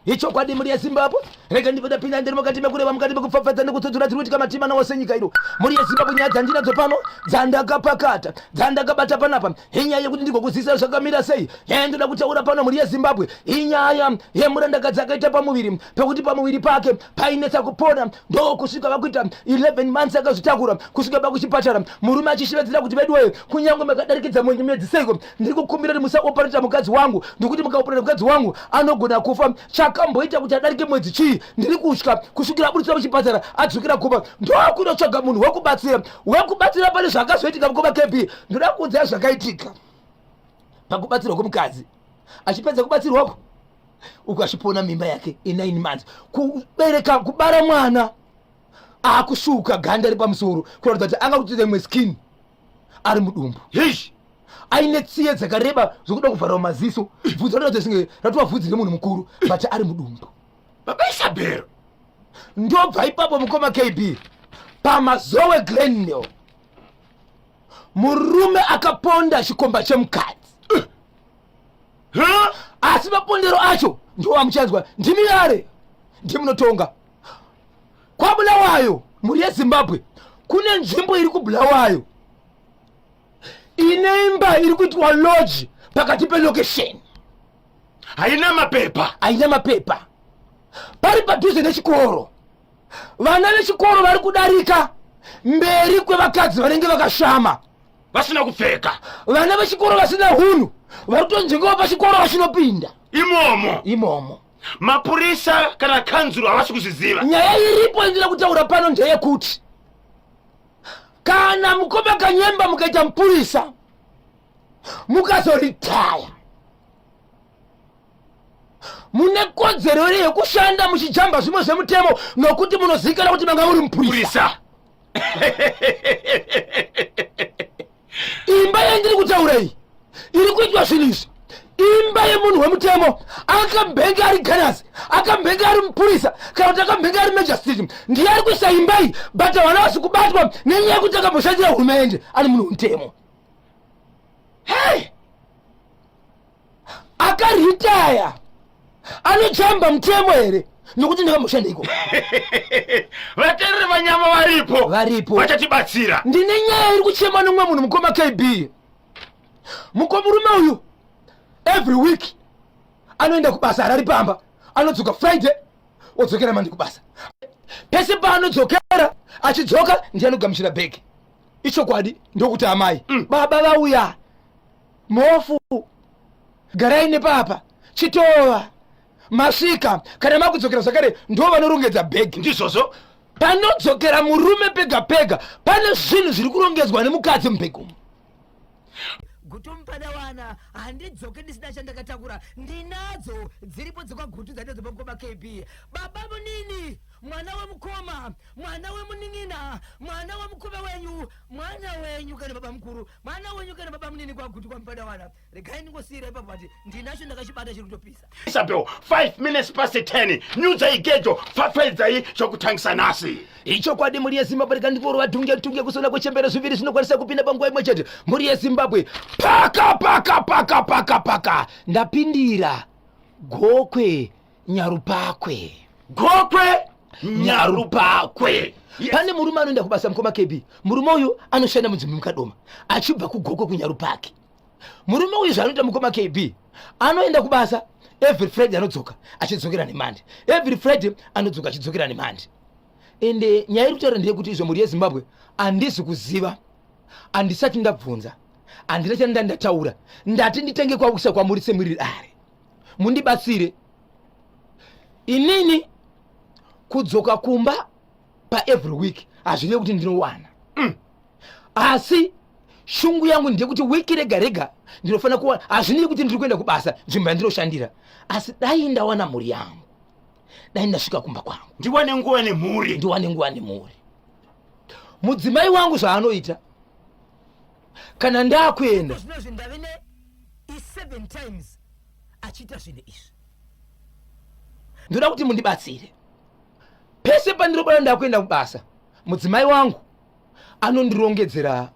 Ichokwadi mhuri yeZimbabwe, rega ndibve ndapinda ndiri mukati mekureva mukati mekupfapfadza nekutsudzura dziri kuitika matima nawo senyika ino. Mhuri yeZimbabwe, nyaya dzandinadzo pano dzandakapakata dzandakabata panapa inyaya yekuti ndigokuzivisa zvakamira sei. Nyaya yandoda kutaura pano mhuri yeZimbabwe inyaya yemurandakadzi akaita pamuviri pekuti pamuviri pake painetsa kupona ndokusvika vakuita 11 months akazvitakura kusvika pakuchipatara murume achishevedzera kuti veduwee kunyange makadarikidza mwedzi seiko ndiri kukumbira kuti musaopareta mukadzi wangu nekuti mukaopareta mukadzi wangu anogona kufa chakamboita kuti adarike mwedzi chii ndiri kutya kusvikira aburitswa muchipatara adzokera kumba ndokunotsvaga munhu wekubatsira wekubatsira pane zvakazoitika mukoma kb ndoda kuudzai zvakaitika pakubatsirwa kwemukadzi achipedza kubatsirwako uku achipona mimba yake i9 months kubereka kubara mwana akusvuka ganda repamusoro kuratidza kuti anga kutoita imwe skin ari mudumbu Hish! Aine tsiye dzakareba zvokuda kuvhara maziso bvudzi ratoratidza senge ratova vhudzi remunhu mukuru but ari mudumbu. Baba Isabel. Ndobva ipapo mukoma KB paMazowe Glendale murume akaponda chikomba chemukadzi. Huh? Asi mapondero acho ndiwo amuchanzwa ndimi yare ndimunotonga kwaBulawayo mhuri yeZimbabwe kune nzvimbo iri kuBulawayo ine imba iri kuitwa lodge pakati pelokesheni haina mapepa haina mapepa pari padhuze nechikoro vana vechikoro vari kudarika mberi kwevakadzi vanenge vakashama vasina kupfeka vana vechikoro vasina hunhu vari kutonzvengewa pachikoro vachinopinda imomo imomo mapurisa kana kanzuru havasi kuzviziva nyaya iripo indira kutaura pano ndeyekuti kana mukoma kanyemba mukaita mupurisa mukazoritaya mune kodzero here yekushanda muchijamba zvimwe zvemutemo nokuti munozivikanwa kuti manga muri mupurisa imba yandiri kutaura iyi iri kuitwa zvinhu izvi imba yemunhu wemutemo akambenge ari ganasi akambenge ari mupurisa kana kuti akambenge ari magistrate ndiye ari kuisa imba iyi but havana vasi kubatwa nenyaya yekuti akamboshandira hurumende ari munhu wemutemo hey akaritaya anojamba mutemo here nokuti ndakamboshandiko vatereri vanyama varipo varipo vachatibatsira ndine nyaya iri kuchema nomumwe munhu mukoma kb mukomurume uyu every week anoenda kubasa harari pamba anodzoka friday odzokera mandi kubasa pese paanodzokera achidzoka ndiye anogamuchira bhegi ichokwadi ndokuti amai mm. baba vauya mhofu garai nepapa chitova masvika kana makudzokera zvakare ndo vanorongedza bhegi ndizvozvo panodzokera murume pega pega pane zvinhu zviri kurongedzwa nemukadzi mubhegi umu Gutumupadawana handidzoke ndisina chandakatakura ndinadzo dziripo dzekwagutu dzandinadzo pamukoma KB baba munini mwana wemukoma mwana wemunin'ina mwana wemukoma wenyu mwana wenyu kana baba mukuru mwana wenyu kana baba munini kwagutu kwamupadawana regai ndingosiira ipapo ati ndinacho ndakachibata chiri kutopisa Isabel, 5 minutes past 10 nyudzai gejo pfapfaidzai chokutangisa nhasi Ichokwadi mhuri yeZimbabwe rikandingorova dhunge tunge kusona kwechembere zviviri zvinokwanisa kupinda panguva imwe chete. Mhuri yeZimbabwe paka paka paka paka paka ndapindira Gokwe Nyarupakwe. Gokwe Nyarupakwe. Yes. Pane murume anoenda kubasa mukoma KB. Murume uyu anoshanda munzvimbo mukadoma achibva kuGokwe kuNyarupake. Murume uyu zvaanoita mukoma KB anoenda kubasa every Friday anodzoka achidzokera nemande. Every Friday anodzoka achidzokera nemande. Ende nyaya iri kutaura ndeyekuti izvo mhuri yeZimbabwe handisi kuziva, handisati ndabvunza, handina chandanda ndataura, ndati nditenge kwakuisa kwamuri semuri dare mundibatsire inini kudzoka kumba paevery week hazvirevi kuti ndinowana mm. Asi shungu yangu ndeyekuti wiki rega rega ndinofanira kuwana hazvinei kuti ndiri kuenda kubasa nzvimbo yandinoshandira asi dai ndawana mhuri yangu dai ndasvika kumba kwangu ndiwane nguva nemhuri ndiwane nguva nemhuri mudzimai wangu zvaanoita kana ndakuenda zvinozvi ndave ne i7 times achiita zvinhu izvi ndoda kuti mundibatsire pese pandinobuda ndakuenda kubasa mudzimai wangu anondirongedzera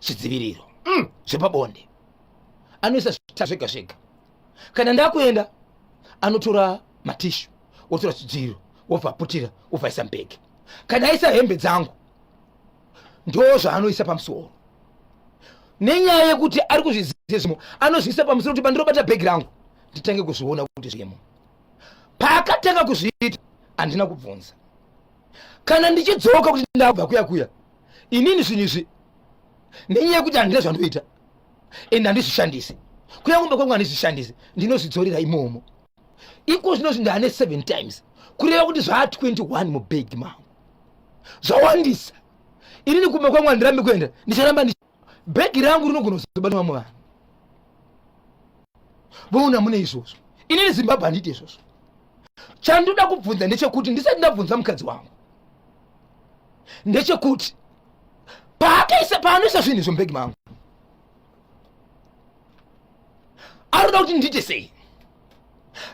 zvidziviriro mm. zvepabonde anoisa zvita zvega zvega kana ndakuenda anotora matishu wotora chidziro wobva aputira wobva aisa mubhegi kana aisa hembe dzangu ndo zvaanoisa pamusoro nenyaya yekuti ari kuzviziva zvimo anozviisa pamusoro kuti pandinobata bhegi rangu nditange kuzviona kuti zvimo paakatanga kuzviita handina kubvunza kana ndichidzoka kuti ndabva kuya kuya inini zvinhu izvi nenyaya yekuti handina zvandoita and handizvishandisi kuya kumba kwangu handizvishandisi ndinozvidzorera imomo iko zvinozvi ndaane 7 times kureva kuti zvaa 21 mubhegi mangu zvawandisa inini kumba kwangu handirambi kuenda ndicharamba bhegi rangu rinogona kuzobatwa vamwe vanhu voona mune izvozvo inini zimbabwe handiiti izvozvo chandoda kubvunza ndechekuti ndisati ndabvunza mukadzi wangu ndechekuti paakaisa paanoisa zvinhu izvo mubhegi mangu arikuda kuti ndiite sei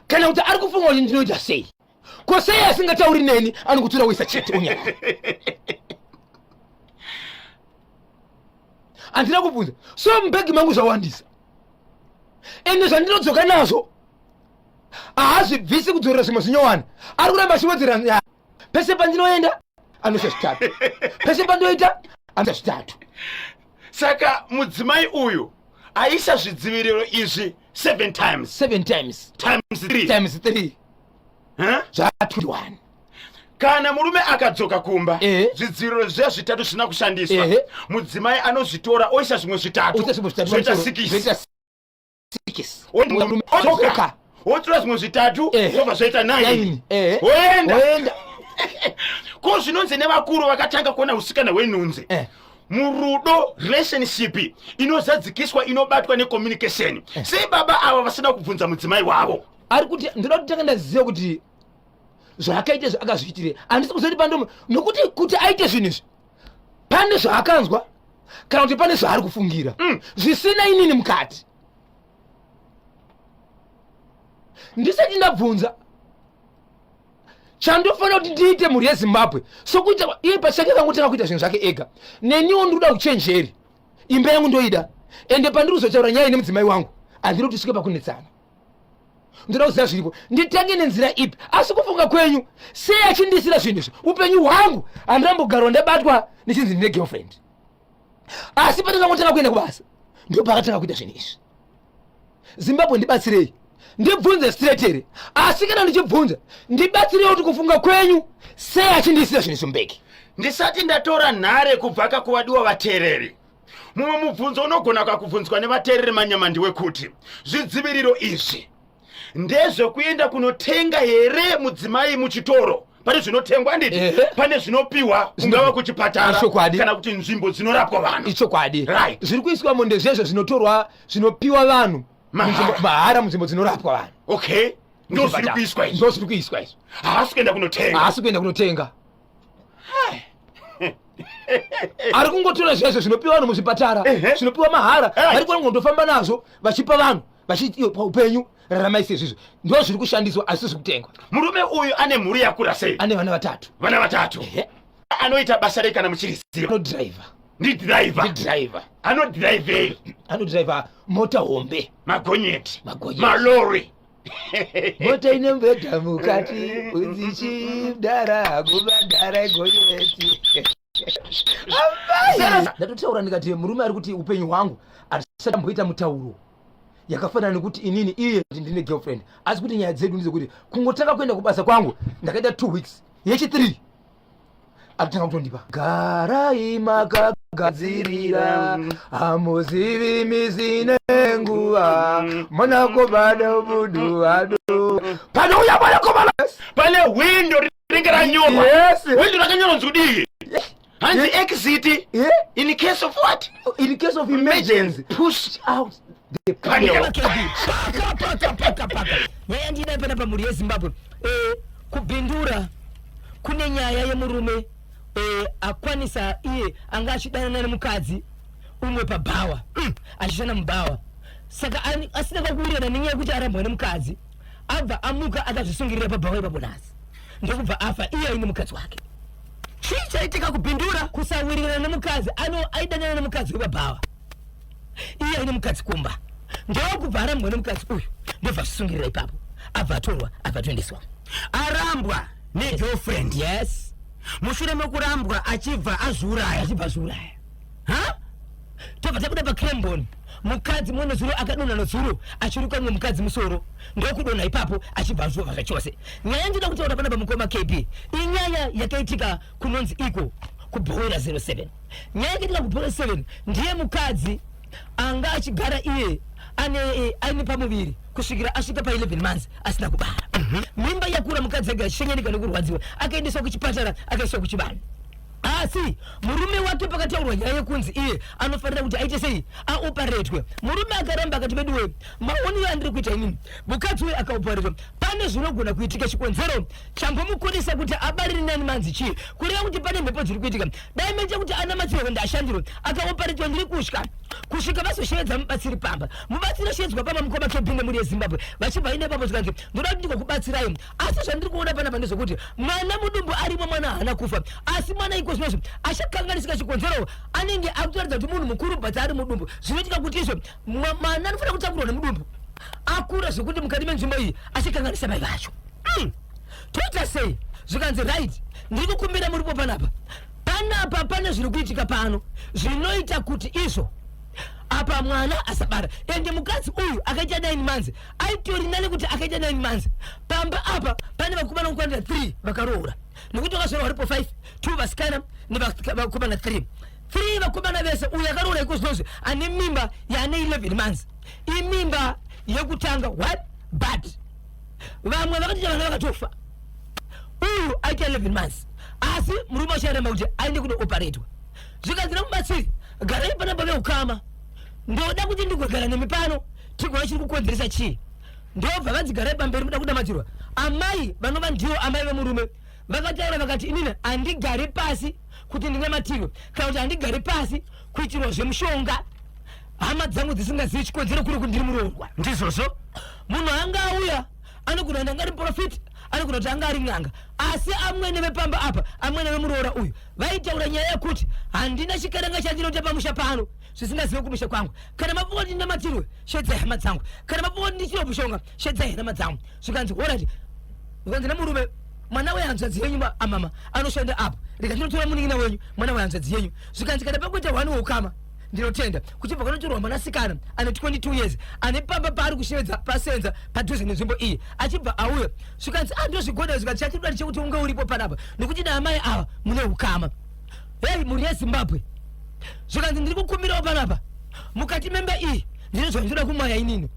kana kuti ari kufunga kuti ndinoita sei ko sei asingatauri neni anokutura kuisa chete unyaya handina kubvunza so mubhegi mangu zvawandisa ende zvandinodzoka nazvo haazvibvisi kudzorera zvimwe zvinyowani ari kuramba achiwedzera pese pandinoenda anoisa zvitatu pese pandoita anoisa zvitatu saka mudzimai uyu aisa zvidziviriro izvi seven times seven times times three times three zvaa 21 kana murume akadzoka kumba zvidziviriro zviya zvitatu zvisina kushandiswa mudzimai anozvitora oisa zvimwe zvitatu zvoita sikisi odzoka wotora zvimwe zvitatu zvobva zvoita nine woenda ko zvinonzi nevakuru vakatanga kuona usikana hwenhunzi eh. murudo relationship inozadzikiswa inobatwa necommunication eh. sei baba ava vasina kubvunza mudzimai wavo ari kuti ndoda kuti tanga ndaziva kuti zvaakaita izvi akazviitire handisi kuzoti pandomo nokuti kuti aite zvinhu izvi pane zvaakanzwa kana kuti pane zvaari kufungira mm. zvisina inini mukati ndisati ndabvunza chandofanira kuti ndiite mhuri yezimbabwe sokuita iye pachake kangotanga kuita zvinhu zvake ega neniwo ndikuda uchenjeri imba yangu ndoida ende pandiri kuzotaura nyaya ine mudzimai wangu handiri kuti svike pakunetsana ndoda kuziva zviripo nditange nenzira ipi asi kufunga kwenyu sei achindisira zvinhu izvi upenyu hwangu handirambogarwa ndabatwa ndichinzi ndine girlfriend asi pandakangotanga kuenda kubasa ndopakatanga kuita zvinhu izvi zimbabwe ndibatsirei ndibvunze straight here asi kana ndichibvunza ndibatsirei kuti kufunga kwenyu sei achindisira zvinhu izvi mubeki ndisati ndatora nhare kubva kakuvadiwa vateereri mumwe mubvunzo unogona kakubvunzwa nevateereri manyama ndewekuti zvidziviriro izvi ndezvekuenda kunotenga here mudzimai muchitoro pane zvinotengwa handiti pane zvinopiwa kungava kuchipatara kana kuti nzvimbo dzinorapwa vanhu ichokwadi right. zviri kuiswamo ndezvezvo zvinotorwa zvinopiwa vanhu mahara munzvimbo dzinorapwa vanhu okay ndozviri kuiswa izvi ndozviri kuiswa izvi haasi kuenda kunotenga haasi kuenda kunotenga ari kungotora zvezvo zvinopiwa vanhu muzvipatara zvinopiwa mahara vari kungondofamba nazvo vachipa vanhu vachiti paupenyu raramai sezvizvo ndo zviri kushandiswa asi zviri kutengwa murume uyu ane mhuri yakura sei ane vana vatatu vana vatatu anoita basa rei kana muchiriziva anodriver ndidriver ndidriver anodrivei anodriver mota hombe magonyeti malori mota ine mbedha mukati udzichidara kubadhara igonyeti ndatotaura ndikati murume ari kuti upenyu hwangu hatisati amboita mutauro yakafanana nekuti inini iye ndine girlfriend asi kuti nyaya dzedu ndedzekuti kungotanga kuenda kubasa kwangu ndakaita two weeks yechi three akutanga kutondipa garai makagadzirira hamuzivi mizi nenguva mwanakomana munhu ano panouya mwanakomana pane hwindo rinenge ranyorwa Yes. hwindo rakanyorwa nzi kudii hanzi exit Yeah. in case of what in case of emergency push out the panel paka paka paka paka nyaya yandinayo pana pamhuri yezimbabwe eh, kubhindura kune nyaya yemurume eh, akwanisa iye anga achidanana nemukadzi umwe pabhawa mm, achishanda mubhawa saka asina kakuwirirana nenyaya yekuti arambwa nemukadzi abva amuka akazvisungirira pabhawa ipapo nhasi ndokubva afa iye aine mukadzi wake chii chaitika kubhindura kusawirirana nemukadzi ano aidanana nemukadzi wepabhawa iye aine mukadzi kumba ndokubva arambwa nemukadzi uyu ndobva zvisungirira ipapo Abva atorwa, abva atoendeswa. Arambwa negirlfriend? Yes. Mushure mekurambwa achibva azviuraya? Achibva azviuraya. Ha. Tobva tabuda paCrembon, mukadzi mumwe nezuro akadonha nezuro achiruka mumwe mukadzi musoro, ndokudonha ipapo achibva azvova zvachose. Nyaya ndinoda kutaura panapa, mukoma KB, inyaya yakaitika kunonzi iko kuBhoera 07. Nyaya yakaitika kuBhoera 7 ndiye mukadzi anga achigara iye ane aine pamuviri kusvikira asvika pa11 months asina kubara. Mimba yakura, mukadzi ega achishenyenika nekurwadziwa, akaendeswa kuchipatara, akaiswa kuchivanhu, asi murume wake pakataurwa nyaya yekunzi iye anofanira kuti aite sei, aoparetwe, murume akaramba akati, "Veduwe, maonero andiri kuita inini, mukadzi uyu akaoparetwa pane zvinogona kuitika. Chikonzero chambomukonesa kuti abarire 9 months chii? Kureva kuti pane mhepo dziri kuitika. Dai maita kuti anamatsirwe ndashandirwe. Akaoparetwa ndiri kutya." Kusvika vazoshevedza mubatsiri pamba, mubatsiri ashevedzwa pamba, mukoma KB nemhuri yeZimbabwe, vachibva ine ipapo zvikanzi, "Ndoda kuti ndikokubatsirai, asi zvandiri kuona panapa ndezvekuti mwana mudumbu arimo, mwana haana kufa, asi mwana iko zvinozvo achakanganisika. Chikonzero anenge akutoratidza kuti munhu mukuru, but ari mudumbu. Zvinoitika kuti izvo mwana anofanira kutakurwa nemudumbu akura zvekuti mukati menzvimbo iyi achikanganisa mai vacho. Toita sei?" Zvikanzi, "Right, ndiri kukumbira muripo panapa. Panapa pane zviri kuitika pano zvinoita kuti izvo apa mwana asabara." Ende mukadzi uyu akaita 9 months, aitori nani kuti akaita 9 months pamba apa pane vakomana kukwanira 3 vakaroora, nekuti vakazvarwa varipo 5, 2 vasikana nevakomana 3. 3 vakomana vese, uyu akaroora iko zvinozvi ane mimba yaane 11 months, imimba yekutanga one, but vamwe vakatoita vana vakatofa. Uyu aita 11 months, asi murume acharamba kuti aende kunooparetwa. Zvikanzi namubatsiri, "Garai panapa veukama, ndoda kuti ndigogara nemi pano tigova chiri kukonzeresa chii." Ndobva vanzi, "Garai pamberi, muda kunamatirwa." Amai vanova ndivo amai vemurume vakataura vakati, "Inini handigari pasi kuti ndinamatirwe, kana kuti handigari pasi kuitirwa zvemushonga hama dzangu dzisingazivi chikonzero, kuri kuti ndiri muroorwa." Ndizvozvo. Munhu anga auya anogona kuti anga ari muprofiti, anogona kuti anga ari n'anga, asi amwene vepamba apa, amwene vemuroora uyu, vaitaura nyaya yekuti, "Handina chikaranga chandinoita pamusha pano zvisingazive kumusha kwangu. Kana mafunga kuti ndinamatirwe, shedzai hama dzangu. Kana mafunga kuti ndichiro mushonga, shedzai hama dzangu." Zvikanzi, "Alright." Zvikanzi nemurume, "Mwana wehanzvadzi yenyu amama anoshanda apo, rega ndinotora munin'ina wenyu, mwana wehanzvadzi yenyu." Zvikanzi, "Kana pakuita hwani weukama, ndinotenda." Kuchibva kanotorwa mwanasikana ane 22 years, ane pamba paari kushevedza pasenza padhuze nenzvimbo iyi, achibva auya. Zvikanzi, "A, ndozvigoda." Zvikanzi, "Chatinoda ndechekuti unge uripo panapa, nekuti naamai ava mune ukama." Hei, mhuri yeZimbabwe, zvikanzi, "Ndiri kukumbirawo panapa mukati memba iyi, ndine zvandinoda kumwaya inini."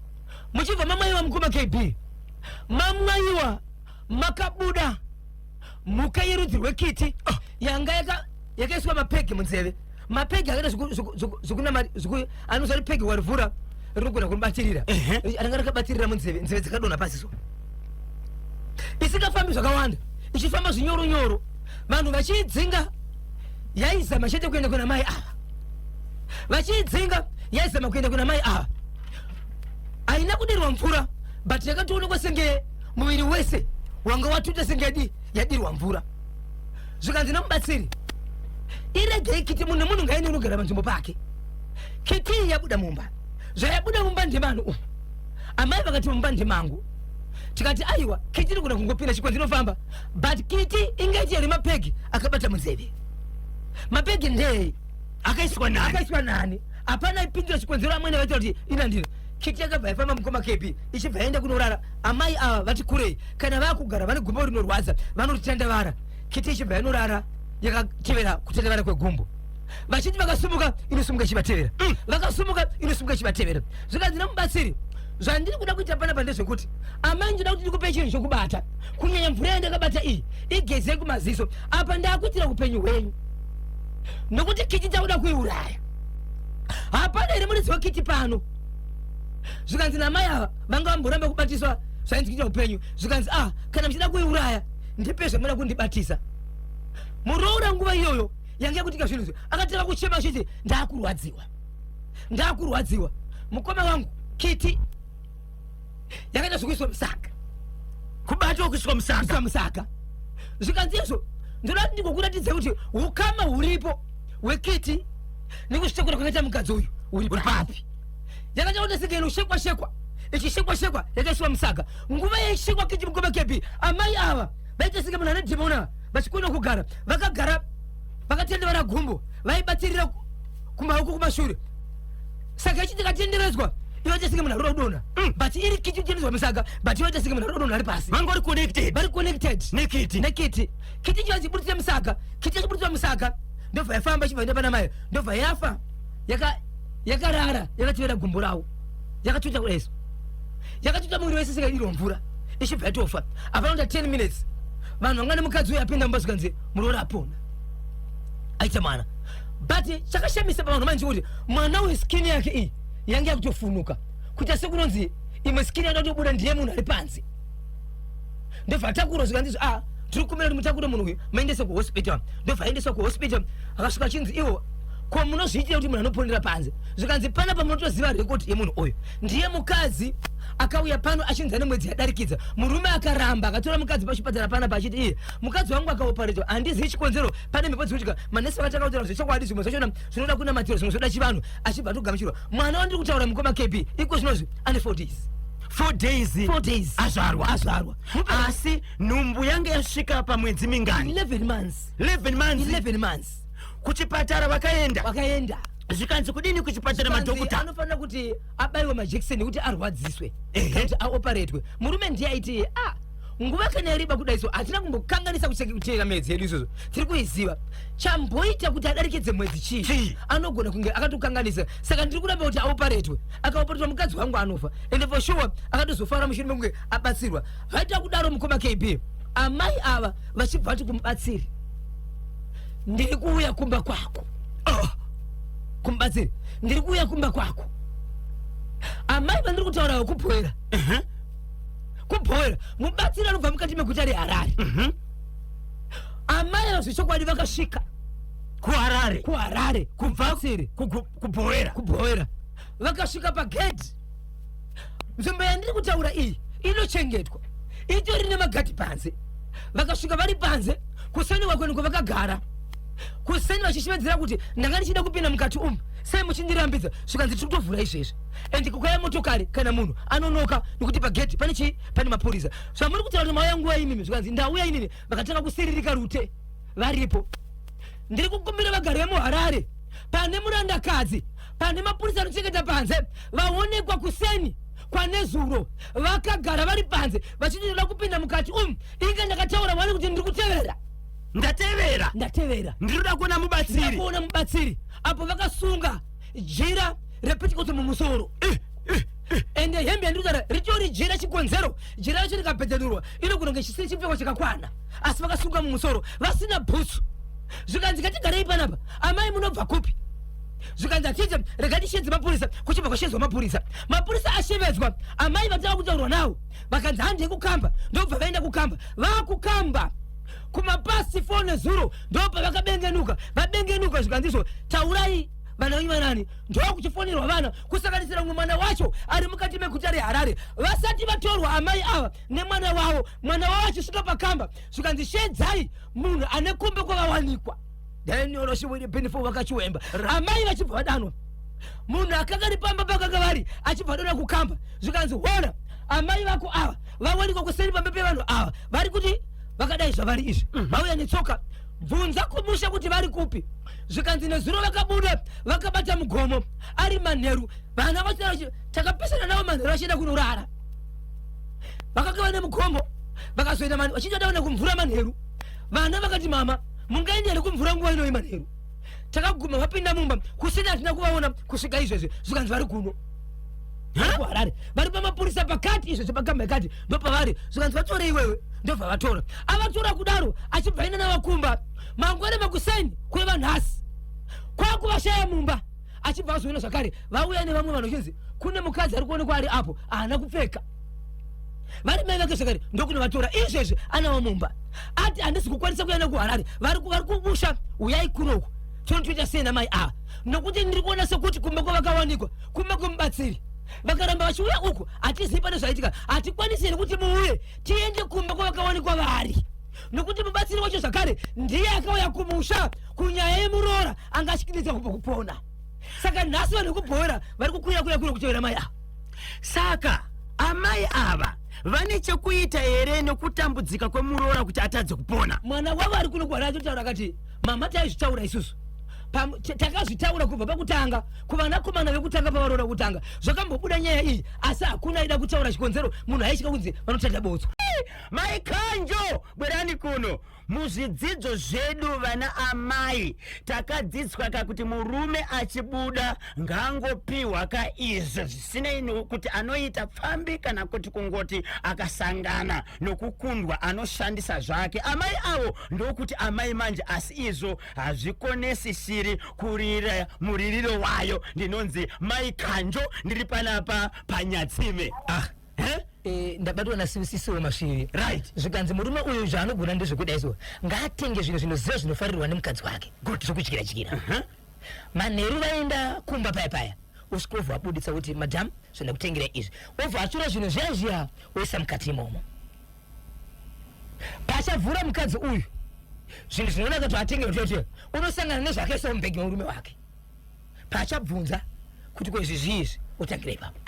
Muchibva mamwayiwa, mukoma KB, mamwayiwa makabuda mhuka yerudzi rwekiti yanga yakaiswa mapegi munzeve, mapegi akaita anozati pegi warivhura rinogona kumubatirira. Ranga rakabatirira munzeve, nzeve dzakadonha pasi, so isingafambi zvakawanda, ichifamba zvinyoronyoro, vanhu vachiidzinga, yaizama chete kuenda kuna mai ava. Vachiidzinga, yaizama kuenda kuna mai ava. Haina kudirwa mvura, but yakatoonekwa senge muviri wese wanga watuta senge yadirwa mvura. Zvikanzi nomubatsiri, "Iregei kiti, munhu nemunhu ngaende unogara panzvimbo pake." Kiti iyi yabuda mumba. Zvayabuda mumba ndemanu umu. Amai vakati, "Mumba ndemangu." Tikati, "Aiwa, kiti inogona kungopinda, chikwenzi inofamba, but kiti ingaiti here mapegi akabata munzeve? Mapegi ndei?" Akaiswa nani? Akaiswa nani? Hapana ipindura chikonzero. Amwene vaita kuti inandire kiti yakabva yafamba, mukoma KB, ichibva yaenda kunorara. Amai ava vati kurei, kana vakugara vane gumbo rinorwadza, vanotitandavara. Kiti ichibva yanorara yakatevera kutandavara kwegumbo, vachiti vakasumuka inosumuka ichivatevera, vakasumuka inosumuka ichivatevera. Zvikanzi namubatsiri, "Zvandiri kuda kuita panapa ndezvekuti amai, ndinoda kuti ndikupe chinhu chokubata, kunyanya mvura yandakabata iyi, igezei kumaziso apa. Ndakuitira upenyu hwenyu, nokuti kiti takuda kuiuraya. Hapana here muridzi wekiti pano?" Zvikanzi namai ava vanga vamboramba kubatiswa zvainzi kuita upenyu, zvikanzi, "Ah, kana muchida kuiuraya, ndipe zvamuda kundibatisa." Muroora nguva iyoyo yanga yakutika zvinhu izvi, akatanga kuchema achiti, "Ndakurwadziwa, ndakurwadziwa." Mukoma wangu, kiti yakaita zvekuiswa musaga. Kubatwa kuiswa musaga? Kuiswa musaga. Zvikanzi, "Izvo ndoda kuti ndingokuratidza kuti ukama huripo hwekiti nekuzvitakura kwakaita mukadzi uyu uri papi." Yakaita kuti senge inoshekwa shekwa. Ichishekwa shekwa yakaiswa musaga. Nguva yaishekwa kiti mukoma KB, amai ava vaita senge munhu ane dhimona vachikona kugara. Vakagara vakatendevara gumbo, vaibatirira kumaoko kumashure. Saka ichiti ikatenderedzwa ivaita senge munhu arikuda kudonha. But iri kiti kutenderedzwa musaga, but ivaita senge munhu arikuda kudonha ari pasi. Vanga vari connected. Vari connected. Nekiti. Nekiti. Kiti chiva chiburitsira musaga. Kiti chiburitsira musaga. Ndobva yafamba chibva enda pana mai. Ndobva yafa. Yakarara yakatevera gumbo ravo. Yakatuta kudai so. Yakatuta muviri wese seka iro mvura. Ichibva yatofa. Hapana kuita 10 minutes. Vanhu vanga nemukadzi uyu apinda mumba zvikanzi muroora apona. Aita mwana. But chakashamisa pavanhu manje kuti mwana uyu skin yake iyi yange yakutofunuka. Kuita sekunonzi imwe skin yada kutobuda ndiye munhu ari panze. Ndobva atakura zvikanzi ah tiri kukumbira kuti mutakure munhu uyu muendese kuhospital. Ndobva aendeswa kuhospital akasvika achinzi iwo ko munozviitira kuti munhu anoponera panze. Zvikanzi panapa munotoziva rekodi yemunhu uyu. Ndiye mukadzi akauya pano achinzi ane mwedzi yadarikidza. Murume akaramba akatora mukadzi pachipatara panapa achiti iye mukadzi wangu akaoparetwa handizivi chikonzero pane mhepo dzikuitika. Manesi vakatanga kutaura zvechokwadi zvimwe zvachona zvinoda kunamatirwa zvimwe zvoda chivanhu achibva atogamuchirwa. Mwana wandiri kutaura mukoma KB iko zvinozvi ane 4 days. 4 days. 4 days. Azvarwa. Azvarwa. Asi nhumbu yange yasvika pamwedzi mingani? 11 months. 11 months. 11 months. Kuchipatara vakaenda. Vakaenda. Zvikanzi kudini kuchipatara Zvikanzi madhokota? Anofanira kuti abaiwe majekiseni ekuti arwadziswe. Kuti aoparetwe. Murume ndiye aiti nguva kana yareba kudai so hatina kumbokanganisa kuchera mwedzi yedu izvozvo. Tiri kuiziva. Chamboita kuti adarikidze mwedzi chii? Chii? Anogona kunge akatokanganisa. Saka ndiri kuramba kuti aoparetwe. Akaoparetwa mukadzi wangu anofa. Ende for sure akatozofara mushure mekunge abatsirwa. Vaita kudaro mukoma KB. Amai ava vachibva vati kumubatsiri, ndiri kuuya kumba kwako. Oh, kumubatsiri, ndiri kuuya kumba kwako. Amai vandiri kutaura kubhoera. Kubhoera. Mubatsiri anobva mukati meguta reHarare. Amai ava zvechokwadi vakasvika kuHarare. kuHarare. Kubva Kumubatsiri. kubhoera. Kubhoera. Vakasvika pagedhi. Nzvimbo yandiri kutaura iyi inochengetwa. Itori nemagadhi panze. Vakasvika vari panze, kuseni kwakweni kwavakagara. Kuseni vachishevedzera kuti ndanga ndichida kupinda mukati umu, sei muchindirambidza? Zvikanzi tiri kutovhura izvezvi. And kukauya motokari kana munhu anonoka nekuti pagedhi pane chii? Pane mapurisa. Zvamuri kutaura kuti mauya nguva imimi, zvikanzi ndauya inini. Vakatanga kusiririka rute varipo. Ndiri kukumbira vagari vemuHarare, pane murandakadzi, pane mapurisa anochengeta panze, vaonekwa kuseni kwanezuro vakagara vari panze vachiti ndoda kupinda mukati umu. Inge ndakataura wani kuti ndiri kutevera. Ndatevera. Ndatevera. Ndinoda kuona mubatsiri. Ndinoda kuona mubatsiri. Apo vakasunga jira repetikoto mumusoro. Ende hembe yandiri kutaura ritori jira chikonzero. Jira racho rikabhedhenurwa inogona kunge chisiri chipfeko chakakwana. Asi vakasunga mumusoro vasina bhutsu. Zvikanzi ngatigarei panapa. Amai munobva kupi? Zvikanzi hatiite, rega tishedze mapurisa. Kuchibva kwashedzwa mapurisa. Mapurisa ashevedzwa, amai vatanga kutaurwa navo. Vakanzi handei kukamba, ndobva vaenda kukamba. Vakukamba kumapasi 4 nezuro ndobva vakabengenuka. Vabengenuka zvikanzi izvo taurai vana venyu vanani. Ndokuchifonerwa vana kusanganisira mumwe mwana wacho ari mukati meguta reHarare. Vasati vatorwa amai ava nemwana wavo, mwana wavo achisvika pakamba zvikanzi shedzai munhu ane kumbe kwavawanikwa. Daniel Oshiwiri Benefo vakachiwemba. Amai vachibva vadanwa. Munhu akanga ari pamba pakanga vari achibva adonha kukamba zvikanzi hona amai vako ava vawanikwa kuseri pamba pevanhu ava vari kuti vakadai zvavari izvi. Vauya netsoka. Bvunza kumusha kuti vari kupi. Zvikanzi nezuro vakabuda vakabata mugomo ari manheru. Vana vacho takapesana navo manheru vachienda kunorara. Vakanga vane mugomo vakazoenda vachienda kuenda kumvura manheru. Vana vakati mama mungaende here kumvura nguva ino yemanheru? Takaguma vapinda mumba kusina hatina kuvaona kusvika izvezvi. Zvikanzi vari kuno kuHarare vari pamapurisa pakati izvezvi pakamba yakati ndopavari. Zvikanzi vatore iwewe, ndobva vatora. Avatora kudaro achibva aenda navakumba mangwana makuseni kureva nhasi kwakuvashaya mumba. Achibva azoona zvakare vauya nevamwe vanhu vachinzi kune mukadzi ari kuonekwa ari apo haana kupfeka. Vari mai vake zvakare ndokunovatora izvezvi anavo mumba. Ati handisi kukwanisa kuenda kuHarare, vari kubusha uyai kunoku tinotoita sei namai ava nokuti ndiri kuona sekuti kumba kwavakawanikwa kumba kwemubatsiri. Vakaramba vachiuya uku hatizivi pane zvaitika, hatikwanisi here kuti muuye tiende kumba kwavakawanikwa vari nokuti mubatsiri wacho zvakare ndiye akauya kumusha kunyaya yemuroora anga achikinitsa kubva kupona. Saka nhasi vanhu vekubhoera vari kukwira kuya kuno kutevera mai ava. Saka Amai ava vane chekuita here nekutambudzika kwemuroora kuti atadze kupona? Mwana wavo ari kuno kuHarare atotaura akati, mama taizvitaura isusu takazvitaura kubva pakutanga kuvanakomana vekutanga pavaroora kutanga zvakambobuda nyaya iyi, asi hakuna aida kutaura chikonzero. Munhu aitya kunzi vanotanda botso. Mai Kanjo, bwerani kuno. Muzvidzidzo zvedu vana amai takadzidziswa ka kuti murume achibuda ngaangopiwa ka izvo zvisinei nokuti anoita pfambi kana kuti kungoti akasangana nokukundwa anoshandisa zvake. Amai avo ndokuti amai manje, asi izvo hazvikonesi shiri kurira muririro wayo. Ndinonzi Mai Kanjo, ndiri panapa paNyatsime. Ah. Eh? Eh, ndabatwa nasisisiwo Masvivi. Right. Zvikanzi murume uyu zvaanogona ndezvekudai so ngaatenge zvinhu zvinoziva zvinofarirwa nemukadzi wake. Good. Zvekudyira dyira. Manheru vaenda kumba paya paya, usvika abuditsa kuti, "Madam, zvandakutengera izvi." Obva atora zvinhu zviya zviya oisa mukati imomo. Pachavhura mukadzi uyu zvinhu zvinonaka kuti atengera kuti unosangana nezvakaiswa mubhegi memurume wake. Paachabvunza kuti, "Ko izvi zvii izvi?" otangira ipapo.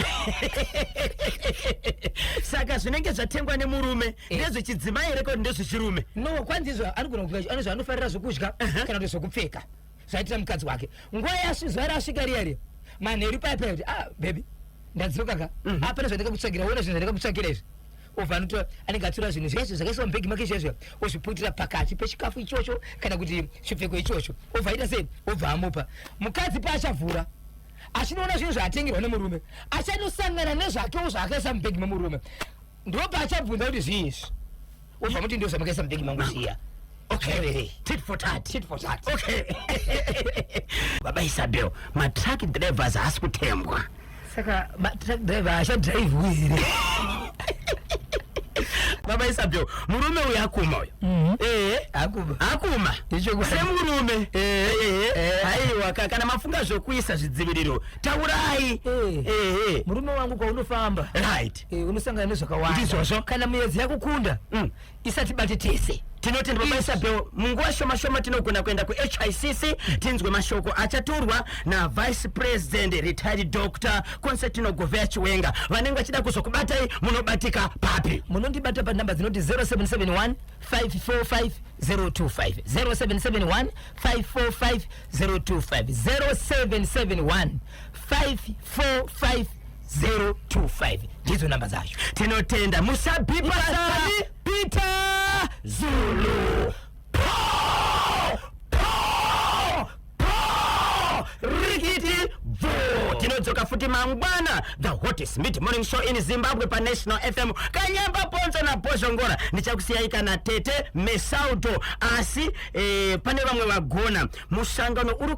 Saka zvinenge zvatengwa nemurume ndezvechidzimai here kuti ndezvechirume? No, kwanzi izvo anogona kuga ane zvaanofarira zvokudya kana kuti zvokupfeka zvaitira mukadzi wake. Nguva zuva rasvika riya riya manheru paya paya kuti, "Ah baby, ndadzoka ka, apana zvandakakutsvagira, ona zvinhu zvandakakutsvagira izvi." Obva anotora, anenge atora zvinhu zviya zvakaiswa mubhegi make zviya zviya, ozviputira pakati pechikafu ichocho kana kuti chipfeko ichocho. Obva aita sei? Obva amupa. Mukadzi paachavhura achinoona zvinhu zvaatengerwa nemurume, achanosangana nezvakewo zvaakaisa mubhegi memurume. Ndo paachabvunza kuti, "Zvii izvi?" Obva muti, "Ndo zvamakaisa mubhegi mangu zviya." Okay. Tit for tat. Tit for tat. Okay. Baba Isabel, matruck drivers haasi kutembwa. Saka matruck driver achadhiraivhiwi here? Baba Isabel, murume uyu akuma uyu. Akuma. Akuma. Ichokwadi. Semurume. Aiwa, kana mafunga zvokuisa zvidziviriro, taurai. Murume wangu, kwaunofamba unosangana nezvakawanda. Ndizvozvo. Kana muedzi yakukunda, isati bate tese. Tinoti baba Isabel, munguva shoma shoma tinogona kuenda kuHICC tinzwe mashoko achaturwa naVice President retired Dr Constantino Govea Chiwenga. Vanenge vachida kuzokubatai, munobatika papi? Munondibata panhamba dzinoti 0771 545 025, 0771 545 025, 0771 545 025, ndidzo namba dzacho. Tinotenda. Musabhipa sani Peter Zulu. Po po po, rikiti bvu. Tinodzoka futi mangwana, the hottest mid morning show in Zimbabwe paNational FM, Kanyamba Ponzo naBhozhongora. Ndichakusiyai kana tete Mesauto, asi pane vamwe vagona musangano uri.